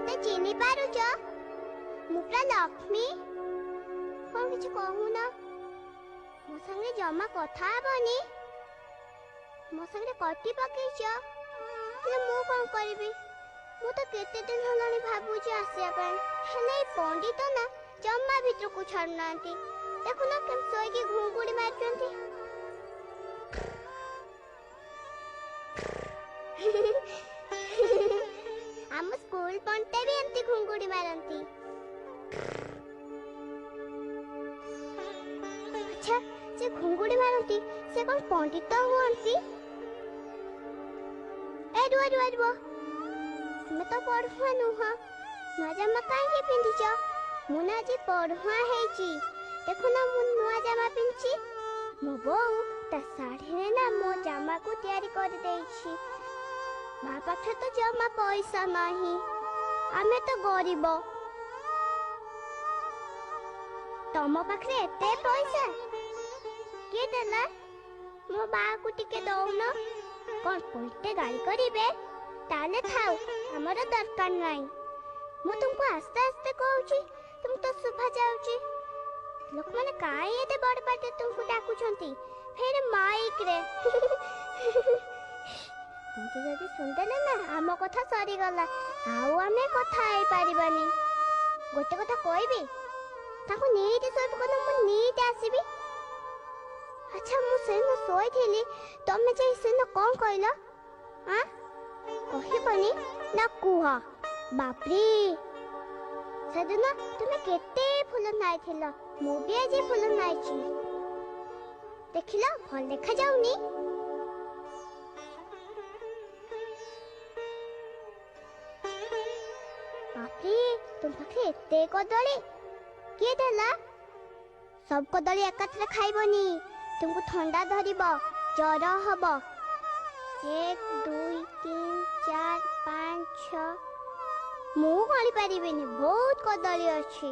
ମତେ ଚିହ୍ନି ପାରୁଛ? ମୁଁ ପୁରା ଲକ୍ଷ୍ମୀ। କଣ କିଛି କହୁନ? ମୋ ସାଙ୍ଗରେ ଜମା କଥା ହବନି? ମୋ ସାଙ୍ଗରେ କଟି ପକେଇଛ। ହେଲେ ମୁଁ କଣ କରିବି? ମୁଁ ତ କେତେ ଦିନ ହେଲାଣି ଭାବୁଛି ଆସିବା ପାଇଁ, ହେଲେ ଏଇ ପଣ୍ଡିତ ନା ଜମା ଭିତରକୁ ଛାଡୁନାହାନ୍ତି। ଦେଖୁନ କେମିତି ଶୋଇକି ଘୁଙ୍ଗୁଡି ମାରୁଛନ୍ତି। ଆମ ସ୍କୁଲ ପଣ୍ଡିତ ବି ଏମିତି ଘୁଙ୍ଗୁଡି ମାରନ୍ତି। ଆଚ୍ଛା, ସେ ଘୁଙ୍ଗୁଡି ମାରନ୍ତି, ସେ କଣ ପଣ୍ଡିତ ହୁଅନ୍ତି? ଏ ରୁହ ରୁହ ରୁହ, ତୁମେ ତ ପଢୁଆ ନୁହଁ, ନୂଆ ଜାମା କାହିଁକି ପିନ୍ଧିଛ? ମୁଁ ନା ଆଜି ପଢୁଆ ହେଇଛି। ଦେଖୁନ, ମୁଁ ନୂଆ ଜାମା ପିନ୍ଧିଛି। ମୋ ବୋଉ ତା ଶାଢ଼ୀରେ ନା ମୋ ଜାମାକୁ ତିଆରି କରିଦେଇଛି। ମା ପାଖରେ ତ ଜମା ପଇସା ନାହିଁ, ଆମେ ତ ଗରିବ। ତମ ପାଖରେ ଏତେ ପଇସା କିଏ ଦେଲା? ମୋ ବାକୁ ଟିକେ ଦଉନ। କଣ ପଇଟେ ଗାଳି କରିବେ? ତାହେଲେ ଥାଉ, ଆମର ଦରକାର ନାହିଁ। ମୁଁ ତୁମକୁ ଆସ୍ତେ ଆସ୍ତେ କହୁଛି, ତୁମକୁ ତ ଶୁଭା ଯାଉଛି। ଲୋକମାନେ କାହିଁ ଏତେ ବଡ ପାଟିରେ ତୁମକୁ ଡାକୁଛନ୍ତି, ଫେର ମାଇକରେ? ଏମିତି ଯଦି ଶୁଣିଦେଲେ ନା, ଆମ କଥା ସରିଗଲା, ଆଉ ଆମେ କଥା ହେଇପାରିବାନି। ଗୋଟେ କଥା କହିବି, ତାକୁ ନିଟ୍ ଶୋଇ ପକାନ୍ତୁ, ମୁଁ ନିଟ୍ ଆସିବି। ଆଚ୍ଛା, ମୁଁ ସେଦିନ ଶୋଇଥିଲି, ତମେ ଯାଇ ସେଦିନ କଣ କହିଲ? ଆଁ, କହିବନି ନା କୁହ? ବାପରେ, ସେଦିନ ତୁମେ କେତେ ଫୁଲ ନାଇଥିଲ। ମୁଁ ବି ଆଜି ଫୁଲ ନାଇଛି, ଦେଖିଲ, ଭଲ ଦେଖାଯାଉନି? ବାପରେ, ତୁମ ପାଖରେ ଏତେ କଦଳୀ କିଏ ଦେଲା? ସବୁ କଦଳୀ ଏକାଥରେ ଖାଇବନି, ତୁମକୁ ଥଣ୍ଡା ଧରିବ, ଜ୍ୱର ହବ। 1, 2, 3, 4, 5, 6, ମୁଁ ଗଣି ପାରିବିନି, ବହୁତ କଦଳୀ ଅଛି।